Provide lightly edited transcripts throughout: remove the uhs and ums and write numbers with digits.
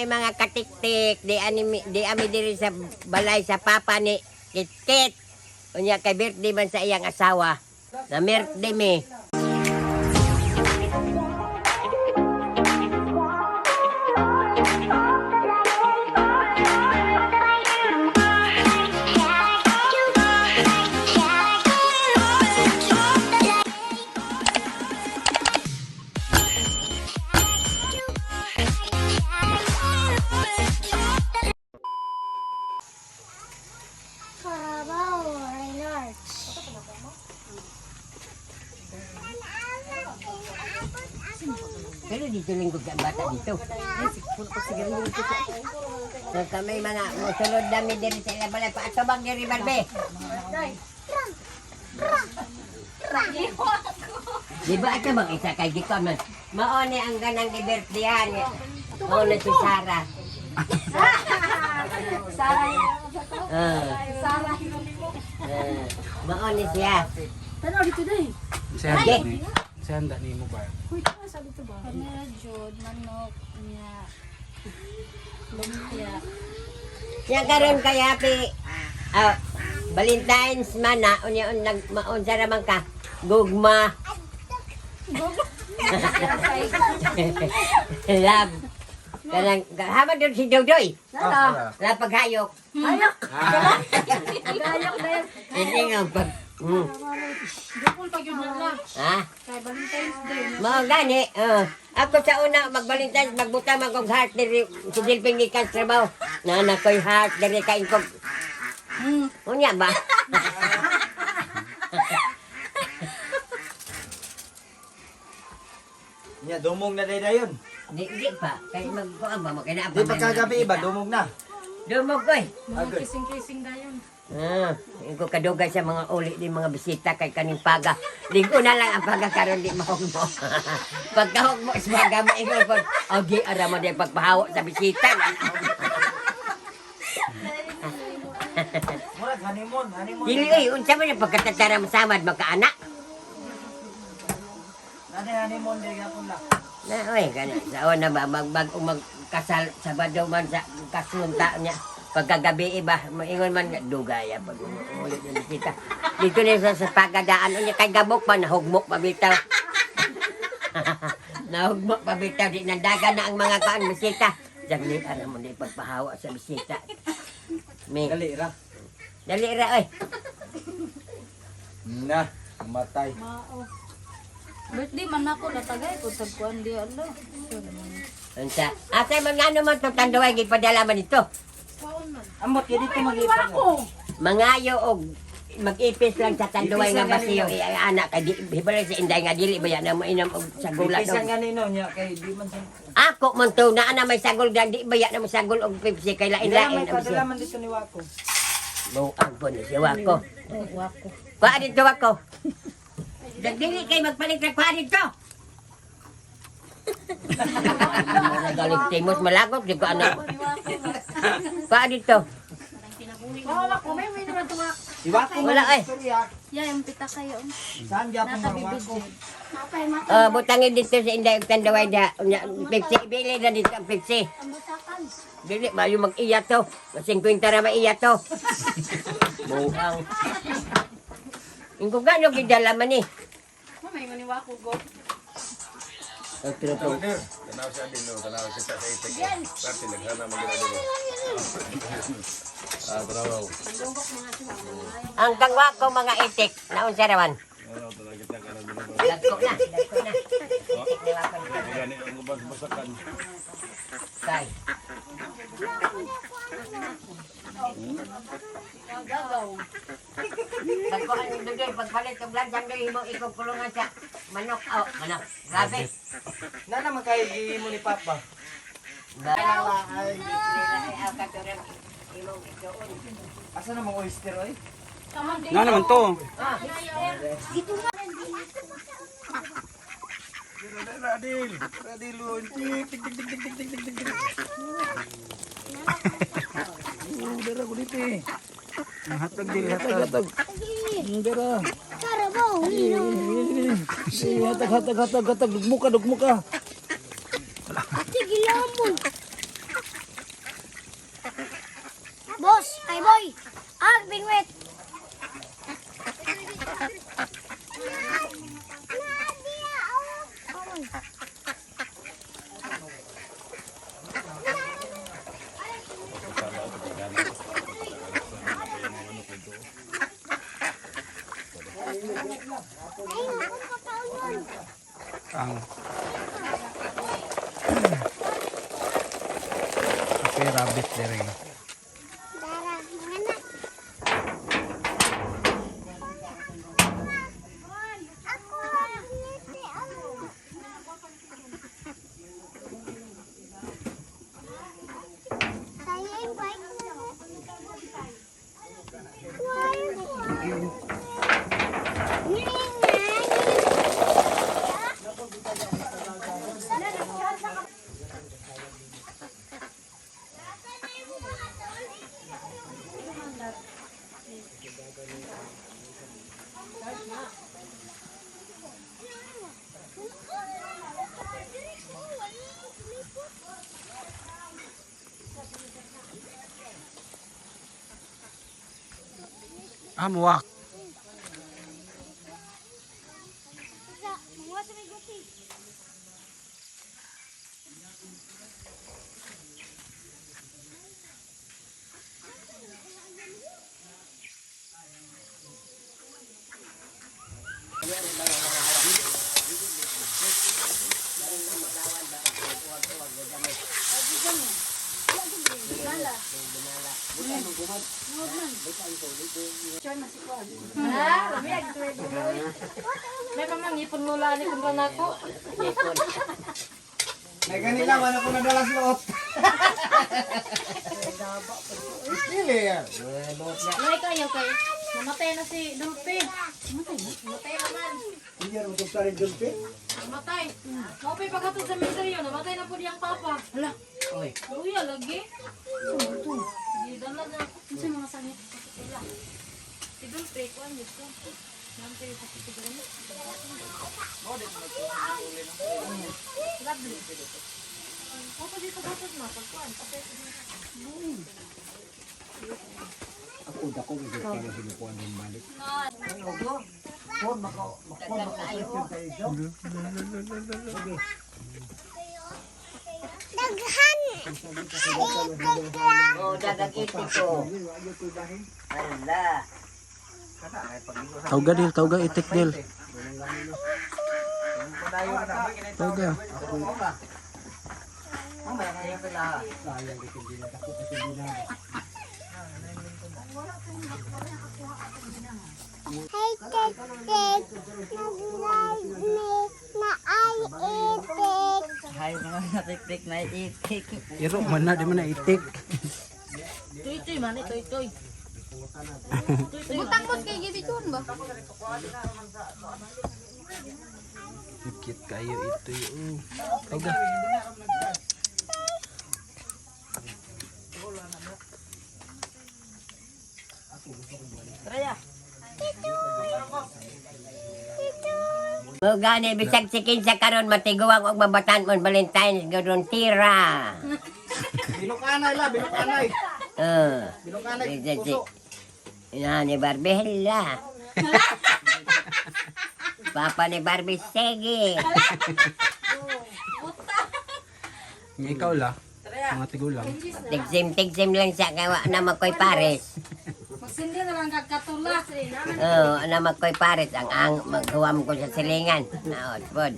Kami mga katiktik, di animi, di ami diri sa balay sa papa ni Kitkit. Unya kay birthday man sa iyang asawa. Na birthday mi. Carabao Reynolds. Pero dito lingkod ang bata dito. So kami mga musulod nami diri sa ilang balay. Paatubang diri barbe. Di ba ito bang isa kay Gikon man? Mao ni ang ganang i-birthdayhan. Mao na si Sarah. Sarah. Ah. Sarah. Ah, mao ni siya. Tanaw dito day. Okay. Sa handa ni mo ba? Uy, tanaw sa dito ba? Kamera jud, manok, niya, lumpia. Siya karon kay happy Valentine's man na unya un nag maunsa ra man ka gugma. Love. Kanang hama doon si Dodoy. Nala. La paghayok. Hayok. Hayok dahil. Hindi nga pag. Dukol pag yun na. Ha? Kay Valentine's Day. Mao gani. Ako sa una mag-Valentine's magbuta man kog heart diri si Dilping gikan sa trabaho. Na na koy heart diri kain kog. Unya ba? Nya dumog na day dayon. Di, di pa. Kay magkuan ba mo kay naa Di pa kagabi ba dumog na. Dumog koy. Mga kissing-kissing dayon. Ah, ko kadugay sa mga uli di mga bisita kay kaning paga. Ligo na lang ang paga karon di mahugmo. Pagkahugmo sa paga maingon po. Agi ara mo di pagpahawa sa bisita. Murag honeymoon, honeymoon. Dili oy, unsa man ang pagkatatara mo samad magkaanak? Nani honeymoon day gapon la. Na oy kana sa una ba magbag magkasal Sabado man sa kasunta niya. Pagkagabi iba, maingon man dugay ah, pag uli ng bisita. Dito na sa pagadaan unya kay gabok pa nahugmok pa bitaw. Nahugmok pa bitaw di nandaga na ang mga kaan bisita. Dali ara mo di pagpahawa sa bisita. Mi, Dali ra. dali ra oy. Na, matay. Mao. Birthday man ako natagay ko tagkuan di ala. Unsa? Asa man ngano man tong tanduay gipadala man ito. Ambot kay dito mag-ipon. Mangayo og mag-ipis lang sa tanduay nga basiyo ay anak kay di hibalay sa inday nga dili ba yan na mainom og sagulan Ipisan og ganino nya kay di man sa. ako man to naa na may sagol dan di ba yan na masagol og Pepsi kay Dala lain-lain may ang padala siya. man dito ni Wako. Buang po ni siya wako. Wako. Kuha dito wako. Dagdili kay magpalit na kuha dito. Mura galing timos malagot di ko anak. Kuha dito. Wala ko may may naman tuwa. Si Wako man Wala, eh. istorya. Ya, yung pita kayo. Saan gyapon man Nakabibig Wako? jud. Oh, butangin dito sa inday og tanduay da. Unya Pepsi bili na dito ang Pepsi. Dili mayo mag-iya to. 50 ra maiya to. Buang. Ingko gano gidala man ni. Mamay man ni Wako go. Ang tinutong. Tanaw siya din, no? Tanaw siya sa itik. Parte, naghana mo ginagawa. Ah, tanaw. Ang kangwa ko mga itik, naunsa raman. Ano, tanaw kita ka na din. Dagko na, dagko na. Itik ni wako. Gani ang ubang basakan. Kay. Pagkuhan ni Dudoy, pagpalit og lansang dili mo ikong kulungan sa manok. Oh, manok. Grabe. Na naman kay gihimo ni Papa. Asa namang oyster oy? Na naman to. Radil, Radil, tik tik tik tik tik tik tik tik. Oh, dara ko dito eh. Ang hatag dili hatag. Hatag. Dara. Carabao Si hatag hatag hatag hatag dugmo ka dugmo ka. Sige lamon. Butang. Okay, rabbit dire. Dara, mga anak. Ako, niti, ako. Kaya yung bike na. Why, Ah, muwak. May pamangipon mula ni kung nako. May ganila, wala ko nadala sa lot. Dili yan. Lay kayo kay. Namatay na si Dulpe. Namatay na? Namatay naman. Hindi yan, utog sa rin Dulpe. Namatay. Mao pa'y paghatod sa misteryo, namatay na po diyang papa. Hala. Oy. Luya lagi. Gidala na. Unsa mga sangit sa sila? Si Dulpe kuan dito. Namatay sa siguro. Lovely. Opo dito paghatod ma pagkuan. Patay ko dito. Ako dako ko para sa kuan ng balik. Daghan! Itik lang! Oh, dagang itik ko. Ala. Tawga dil, tawga itik dil. Tawga. Hey, tik, tik! Nag-live me na ay itik! Hay, mga natiktik na itik. Iro man na di man na itik. Tuy-tuy man eh, tuy-tuy. Butang mo kay gibitun ba? Cute kayo ito oh. Tawga. Mo gani bisag si kinsa karon matiguang og mabatan mon Valentine's gadon tira. Binukanay la, binukanay. Eh. Binukanay, Bisag si puso. Ina ni Barbie hala. Papa ni Barbie sige. Nga ikaw la. Mga tigulang. Tigsim tigsim lang siya kay wa na makoy pares. Magsindi na lang kag katula. Oo, oh, na makoy pares ang ang maghuwam ko sa silingan. Naot pod.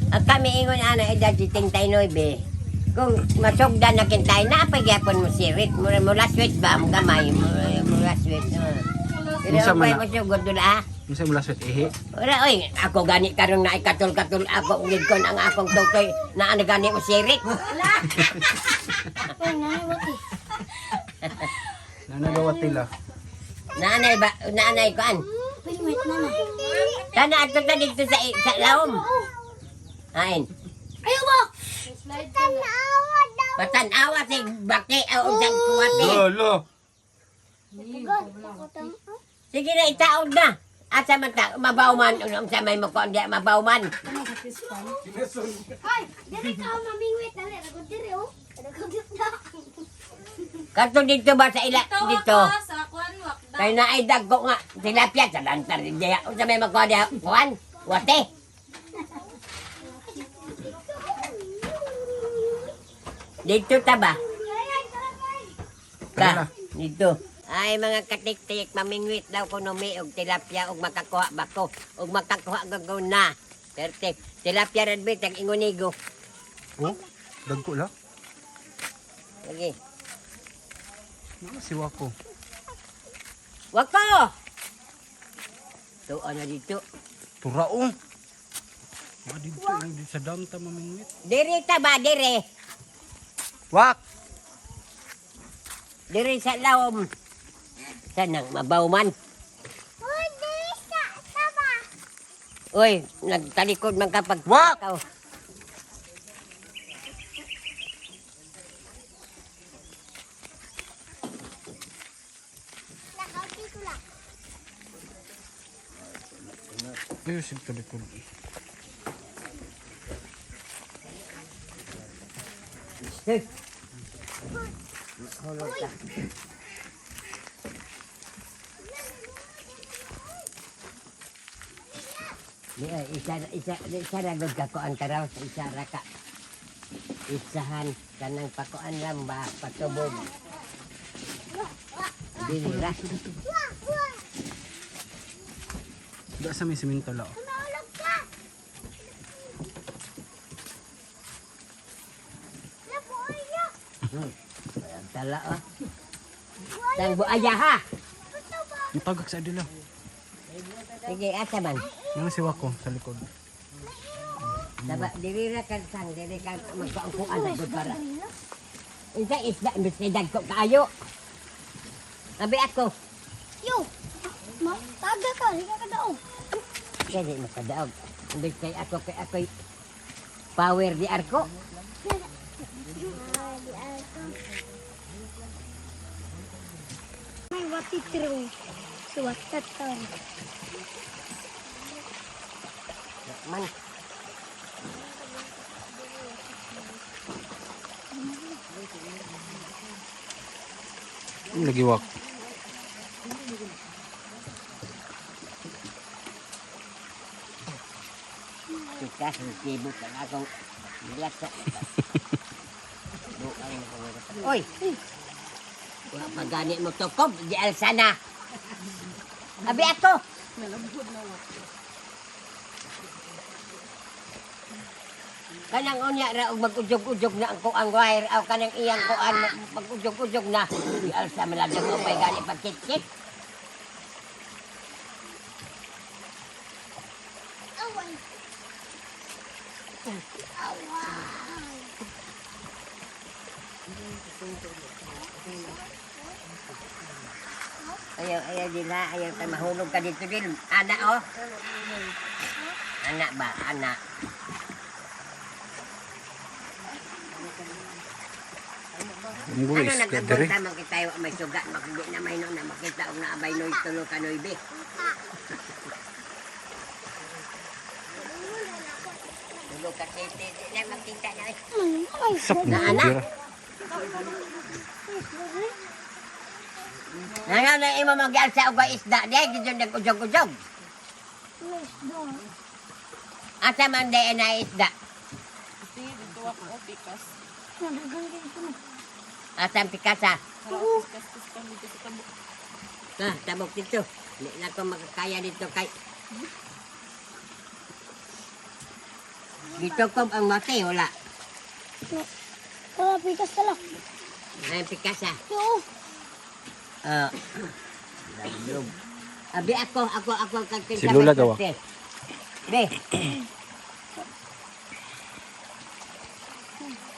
Ang kami ingon ana edad 79. Kung masugdan na kintay na pagyapon mo sirit, mura mo last week ba mo gamay, mura mo last week. Pero Unsa ang man pay na? mo sugod dula ah. Unsa mo laswet ihi? Ora oy, ako gani karon na ikatul-katul ako ug kon ang akong tutoy na ano gani mo sirit. Uy, nanay, wati. Nanagawa tila. Naanay ba, naanay kuan. Wait, wait, nanay. Sana ato ta dito sa laom. Ain. Ayaw ba? Tanawa daw. Patan-awa si Baki o sa kuwate. Lo, lo. Sige na, itaon na. Asa man ta, mabaw man, unsa may makuan diya, mabaw man. Ay, diri ka mamingwit dali, ragod diri oh. Ragod na. Kato dito ba sa ila, Tawa dito. ka sa kuan wakda. Kay naay dagko nga, tilapia sa lantar diya. Unsa may makuan diya, kuan, wate. Dito ta ba? Ka, dito. Ay mga katik-tik, mamingwit daw ko numi og tilapia og makakuha ba ko og makakuha gagawin na. 30. Tilapia red bait ang ingunigo. Oh, dagko la. Lagi. Naa si Wako. Wako! Tuo na dito. Turaong. Mga dito lang dito sa dam ta mamingwit. Dire ta ba, dire? Wak! Dire sa lawom. Sanang mabaw man. Uy, diri sa taba. Uy, nagtalikod man kapag Wak! Ikaw. Nakauti ko lang. Ayun, sig talikod. Hey. Mahulog ka. Di, ay, isa, isa, isa ra gud ka kuan karaw sa isa ra ka. Isahan kanang pakuan lang ba patubog. Dili ra. Wah, wah. Da sa may simento la. Mahulog ka. Nabuhay niya. Walang tala oh. Tang buaya ha. Ang tagak sa adila. Sige, asa man. Naa si Wako sa likod. Daba, dili ra ka sang dili ka magpaungkuan na gud para. Isa isda imbis dagko kaayo. Abi ako. Yo. Ma, taga ka, hindi ka daog. Kaya di makadaog. Imbis kay ako kay ako'y power di arko. May watitro. Suwatatan. Man. Ang lagi Wak. Kita sibot ang akong bilat sa. Buang na ko. Oy. Wa pa gani mo tukob di alsana. Abi ako. Kanang unya ra og mag-ujog-ujog na ang kuang wire aw kanang iyang kuan mag-ujog-ujog na. Di alsa maladag mo pay gani pagkit-kit. Away. Away. Ayaw, ayaw din ha. Ayaw tayo mahulog ka dito din. Ana, oh. Ana ba? Ana. Ang Ano buwis ka nag-abot diri. man kita wa may suga. Makindi na may no na makita og naabay noy tulo ka noy be. Tulo ka sete. Di na makita na. Eh. Sak Na, na ana. dira. Nga na imo magyal sa og isda di gid nag-ujog-ujog. Asa man di na isda? Sige, dito ako, oh, pikas. Asa ang pikasa? Oo. Pikas, pikas, dito sa tabo. Ah, tabok dito. Di na ko makakaya dito kay. Dito ko ang mati, wala. Wala, pikas tala. Ay, pikasa. Yo. Ah. Laglog. Abi ako, ako, ako kag Si Lola daw, ah. Be.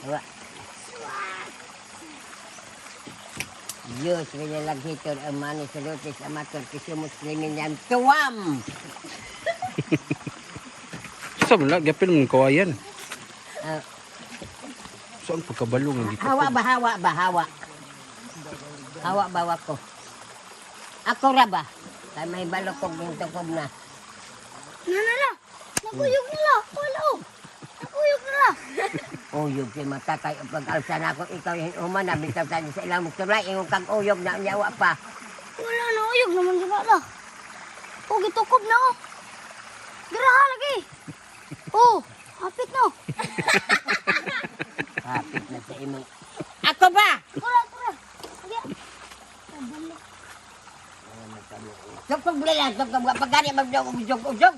Wa. Diyos, nilalaghitor ang manis sa lutis, amator, kisumus, kriminyan, tuwam! Sa man la gapil mong kawayan. Ah, So ang pagkabalo nga dito. Hawa ba, hawa ba, hawa. Hawa ba wako. Ako ra ba? Kay may balokog yung tukob na. Na, na, na. Naguyog na la. Wala, oh. Naguyog na la. Uyog si mata kay pag alsa na ako ikaw yung human na bitaw sa sa ilang tulay ingon kang uyog na unya wa pa. Wala na, uyog naman di ba la. Oh, gitukob na, oh. Giraha lagi. Oh, hapit na. oh. Hapit na sa imong. Ako ba? Tara, tara. Sige. Balik. Tukob na lang, tukob ka pag gani magdog ujog ujog.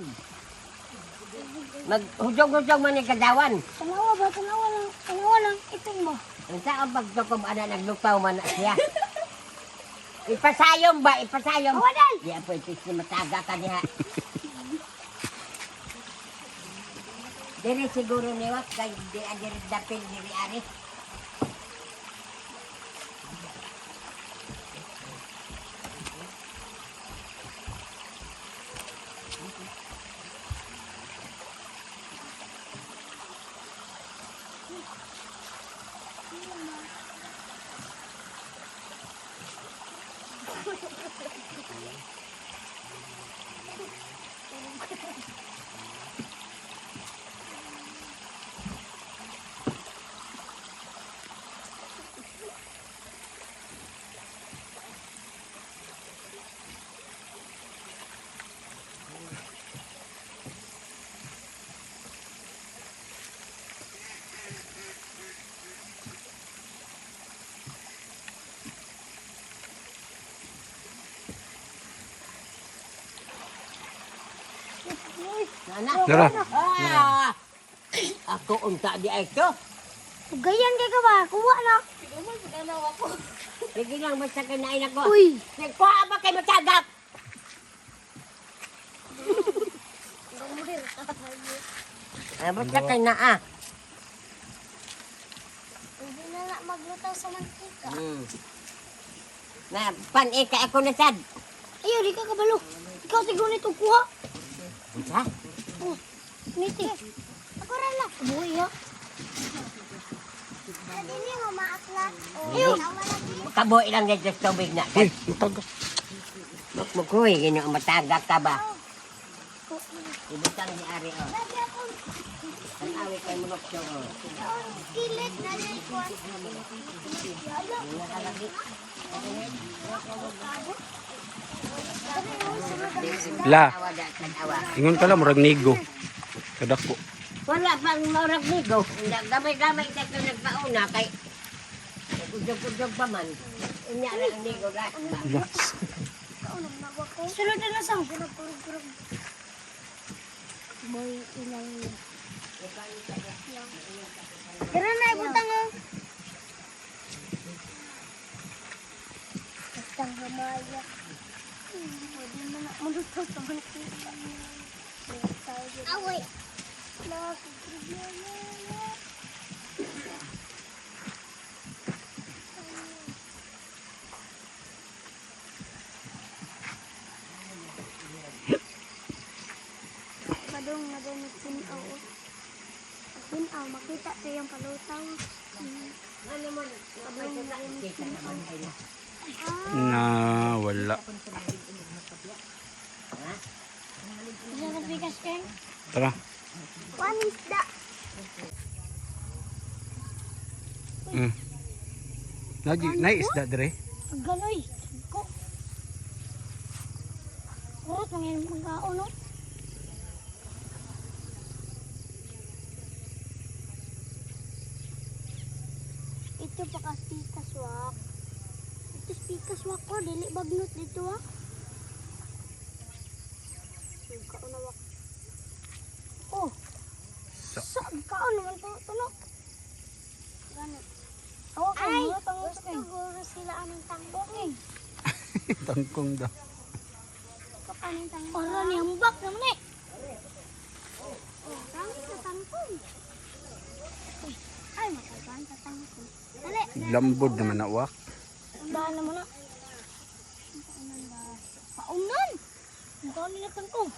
Maghudong-hudong man ni kadawan. Tanawa ba? Tanawa lang. Tanawa lang. Ipin mo. Ang saan pagtukob ana naglupaw man na siya. Ipasayom ba? Ipasayom. Awadan! Di po ipis ni mataga ka diha. Diri siguro ni Wak kay di diri dapil diri ari. Ana. Dara. Ah! Ako unta di ay to. Gayan kay ka ba? Kuha na. Siguro pag-anaw ako. Sige lang basta kinain ako. Uy! Kuha ba kay matagap? Ah, basta kay naa. Hindi na na maglutaw sa mantika. Na pan eh kay ako na sad. Ayaw, di ka kabalo. Ikaw siguro nito kuha. Unsa? Oh, niti. Ako rin lang. Buhay ha. Dili mo maaklat. Ayaw. Kabuhi lang dito sa tubig na. Uy, mataga. Magkuhi, ginoo mataga ka ba? Ibutang ni Ari oh. Tanawi kay mulok siya oh. Kilit na rin ko. La. Awa da, tanawa. Ingon ka lang, murag nigo. Kadako. Wala pang murag nigo. Gamay-gamay ka ito nagpauna kay udog-udog pa man. Unya lang ang nigo gas ba? Sunod na lang sa. Boy, ilang. Tara na, ibutang oh. Butang hamaya. Pwede mo na malutaw sa mantika. Away. Padong nga doon tinaw. Tinaw, makita sa iyong palutaw. Ano mo? Kita naman ay na. Na, wala. Isa sa bigas kayo? Tara. One isda. Nagi, na isda dire. Ganoy. Ko. Kurot mga yung pagkaon, no? Ito pa ka spikas wak. Ito spikas wak ko dili bagnot dito wak. Kaon na wak. Oh. Sa kaon naman to tulo. Ganit. Ay, gusto guro sila anong tangkong. Tangkong daw. Ora ni hambak naman eh. Oh, kami sa tangkong. Uy, ay, makaibahan sa tangkong. Dali, Lambod naman na wak. undahan na muna. Paunan ba? Paunan! Ang kaon nila tangkong.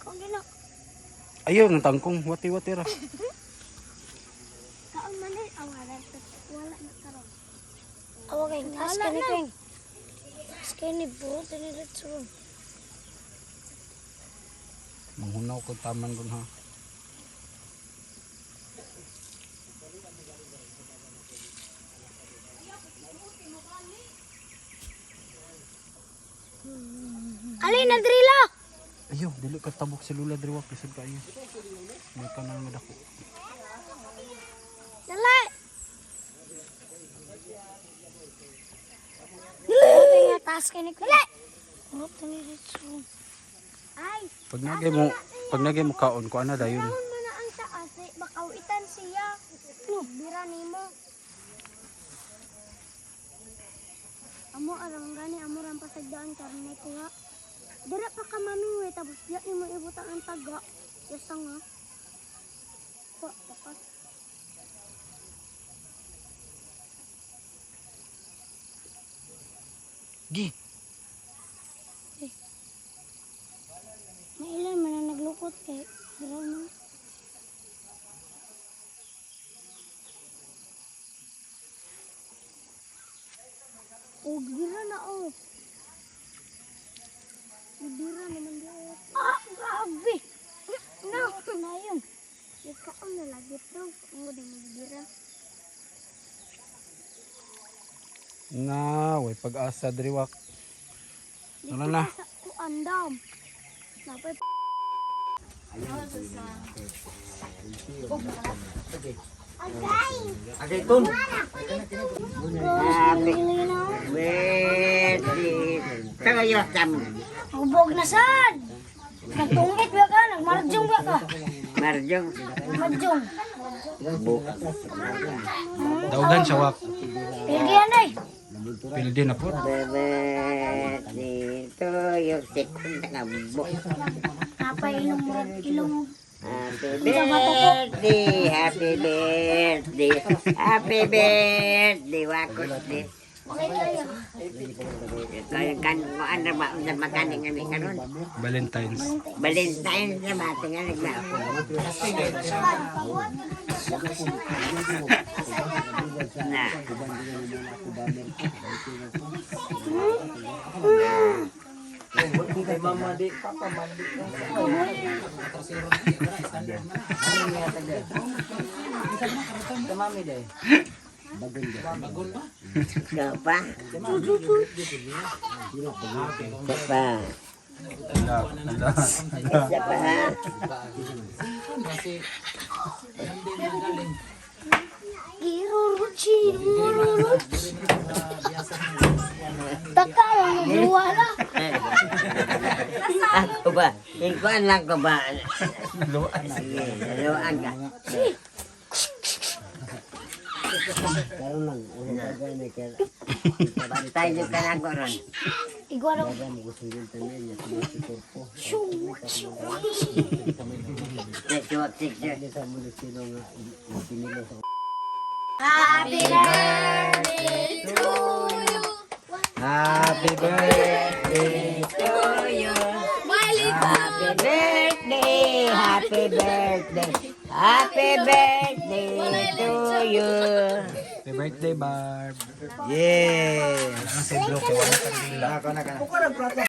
Kaon nila. Ayaw ng tangkong. Wati-wati ra. Kaon man eh. Ah, wala. Wala na karon. Awa kay, taas ka ni Keng. Taas ka ni Bro, diniretso ron. Manghunaw ko taman ron ha. Alin, nadrila! Ayaw, dili ka tabok si Lula diri wak lisod kaayo. May kanal nga dako. Dali! Dali! Nga, taas ka ni Dali! Ay! Pag nagay mo, Pag nagay mo kaon ko ana dayon. Taon man na ang taas, eh, makawitan siya. No, bira nimo. Amo arang gani, amo rang pasagdaan karon na kuha. Dira pa ka mamingwi tapos diya nimo ibutang ang taga. Yasa nga. Kuha pa ka. Gi. Mailan man ang naglukot kay dira man. Oh, gira na oh. Gira naman di oh. Ah, grabe. No, na yun. Ikaw na lagi to. Ang ganda mo gira. Na, way pag-asa diri wak. Dito Wala na. pa sa kuandam. Napay Agay ton. Happy birthday. Tayo tam. Hubog na sad. Nagtungit ba ka? Nagmarjong ba ka? Marjong. Marjong. Daugan siya wak. Pilgihan ay. Pildi na po. Birthday to you. Sikun na bo. Napay ilong murag ilong. Happy birthday, happy birthday, happy birthday, wakos din. Okay kayo. Kaya kan ko ano ba unsa makani nga ni karon? Valentine's. Valentine's na ba tingali ba? Na. Kay mama di, papa man di. Mami de. Ikaw pa? Isa pa. Isa pa ha? Giruruchi, ruruchi. Taka lang nagluwa na. Ako ba? Ikuan lang ko ba? Luan. Sige, luan ka. Bantay niyo ka na ko ron. Igwa na ko. Shoo, shoo. Six, six, six. Happy birthday to you. Happy birthday. To you. Happy birthday, happy birthday, happy birthday to you. Happy birthday, Barb. Yeah. Ang si Bro kay wala kandila. Ako na ka na.